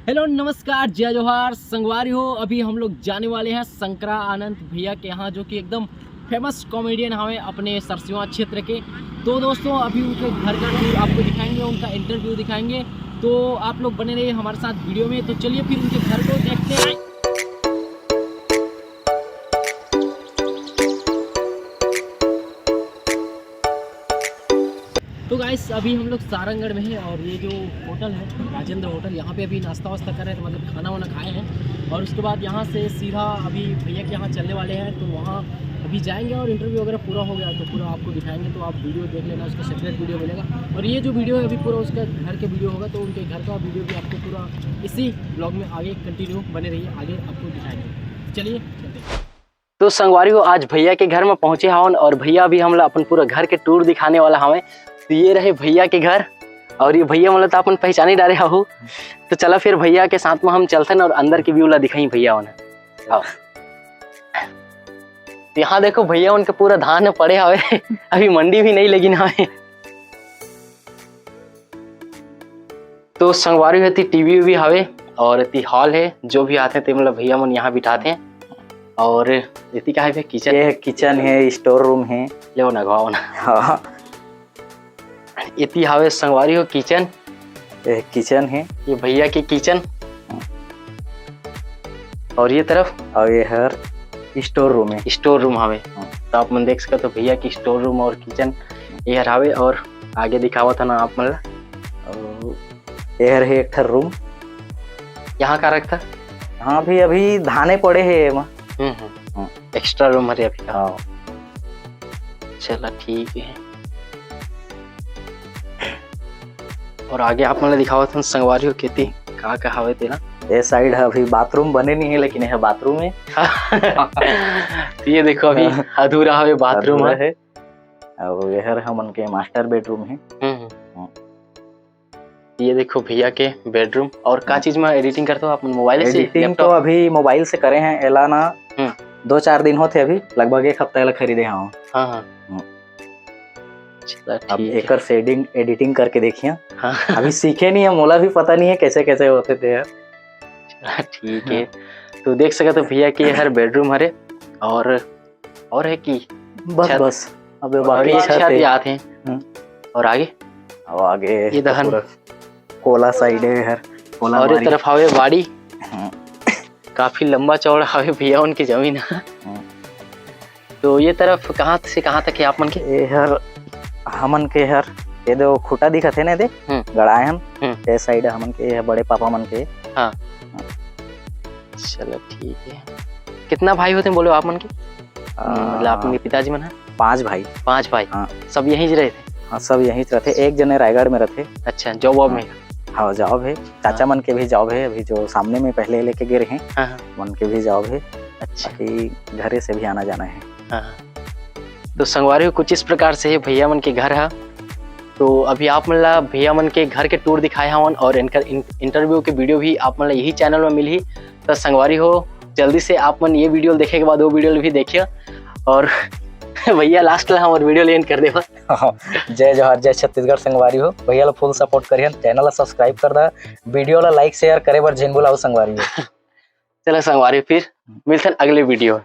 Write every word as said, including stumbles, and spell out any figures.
Hello, नमस्कार, जय जोहार संगवारी हो। अभी हम लोग जाने वाले हैं शंकरा आनंद भैया के यहाँ, जो कि एकदम फेमस कॉमेडियन हवे अपने सरसीवा क्षेत्र के। तो दोस्तों, अभी उनके घर का टूर आपको दिखाएंगे, उनका इंटरव्यू दिखाएंगे। तो आप लोग बने रहिए हमारे साथ वीडियो में। तो चलिए फिर उनके घर को देखते हैं। तो गाइस, अभी हम लोग सारंगढ़ में हैं और ये जो होटल है राजेंद्र होटल, यहाँ पे अभी नाश्ता वास्ता कर रहे थे, मतलब खाना वाना खाए हैं। और उसके बाद यहाँ से सीधा अभी भैया के यहाँ चलने वाले हैं, तो वहाँ अभी जाएंगे और इंटरव्यू वगैरह पूरा हो गया तो पूरा आपको दिखाएंगे। तो आप वीडियो देख लेना, उसका सेपरेट वीडियो मिलेगा। और ये जो वीडियो है अभी पूरा उसका घर के वीडियो होगा, तो उनके घर का वीडियो भी आपको पूरा इसी ब्लॉग में आगे कंटिन्यू बने रहिए, आगे आपको दिखाएंगे। चलिए चलते हैं। तो संगवारी हो, आज भैया के घर में पहुंचे हवन और भैया अभी हमला अपन पूरा घर के टूर दिखाने वाला हवे। तो ये रहे भैया के घर और ये भैया मतलब तो अपन पहचान ही डारे हहू। तो चला फिर भैया के साथ में हम चलथन और अंदर के व्यू ला दिखाई भैया होना। आओ। तो यहाँ देखो भैया उनके पूरा धान पड़े हवे। अभी मंडी भी नहीं लेगिन हवे। तो संगवारी हो, एती टीवी भी हवे और एती हॉल है, जो भी आथे ते मतलब भैया मन यहाँ बिठाथे। और एती का है भैया? किचन। ये किचन है, स्टोर रूम है। ले ना घाव ना। हाँ। एती हवे संगवारी हो किचन। ये किचन है। ये भैया के किचन। और ये तरफ? और ये हर स्टोर रूम है। स्टोर रूम हवे। हाँ। तो आप मन देख सकत हो भैया की स्टोर रूम और किचन ये हर हवे। और आगे दिखावत है ना आप मन ला। और ये हर है एक ठर रूम। यहाँ का रखता? हाँ भी अभी धाने पड़े है एमा। हम्म, हम्म। हाँ। एक्स्ट्रा रूम हरे अभी का। हाँ। चला ठीक है। और आगे आप मन ला दिखावत हन संगवारी हो खेती का का हवे तेला। ये साइड है अभी बाथरूम बने नहीं है, लेकिन ये बाथरूम है। तो ये देखो अभी अधूरा हवे बाथरूम अधूरा है। है। और ये हर हमन के मास्टर बेडरूम है। हम्म, हम्म। हाँ। ये देखो भैया के बेडरूम। और का हाँ। चीज में एडिटिंग करते हो आप, मोबाइल से, एडिटिंग तो लैपटॉप? अभी मोबाइल से करे हैं, एला ना हम्म। दो चार दिन होते अभी, लगभग एक हफ्ता एला खरीदे हाँ। हाँ, हाँ। हम्म। चला अब ठीक है। एकर शेडिंग एडिटिंग करके देखिए। हाँ। अभी सीखे नहीं है, मोला भी पता नहीं है कैसे कैसे होते थे यार। चला ठीक है। हाँ। तो देख सकत हो भैया के हर बेडरूम हरे और, और है कि बस, छत? बस। अबे और बाकी ये छत छत है। याद है। हम्म। और आगे? और आगे ये तो दहन। पूरा कोला साइड है हर, कोला और ये बारी। तरफ हवे बाड़ी। हम्म। काफी लंबा चौड़ा हवे भैया उनकी जमीन है। हम्म। तो ये तरफ कहाँ से कहाँ तक है आप मन के? ये हर हमन के हर, ये दो खूटा दिखत है ना, दे हम्म। गड़ाए हन। हम्म। ये साइड हमन के, ये बड़े पापा मन के। हाँ। हाँ। चलो ठीक है। कितना भाई होते हैं बोलो आप मन के? आ, मतलब आप मन के पिताजी मन है? पांच भाई। पांच भाई? हाँ। सब यहीं रहते? हाँ, सब यहीं रहते। एक जने रायगढ़ में रहते। अच्छा, जॉब वॉब हाँ। में? हाँ, जॉब है। चाचा हाँ। मन के भी जॉब है, अभी जो सामने में पहले लेके गए रहे, हाँ, हाँ। मन के भी जॉब है। अच्छा। बाकी घरे से भी आना जाना है। हाँ, हाँ। तो संगवारी हो, कुछ इस प्रकार से है भैया मन के घर है। तो अभी आप मन ला भैया मन के घर के टूर दिखाए हवन और इनकर इन-, इंटरव्यू के वीडियो भी आप मन ला यही चैनल में मिलही। तो संगवारी हो, जल्दी से आप मन ये वीडियो देखे के बाद वो वीडियो भी देखिए। और भैया लास्ट ला हमारे वीडियो एंड कर देवा। जय जोहार, जय छत्तीसगढ़ संगवारी हो। भैया ला फुल सपोर्ट करिहन, चैनल ला सब्सक्राइब कर दा, वीडियो ला लाइक शेयर करे बर झिन भुलाओ संगवारी हो। चला संगवारी, फिर मिलथन अगले वीडियो।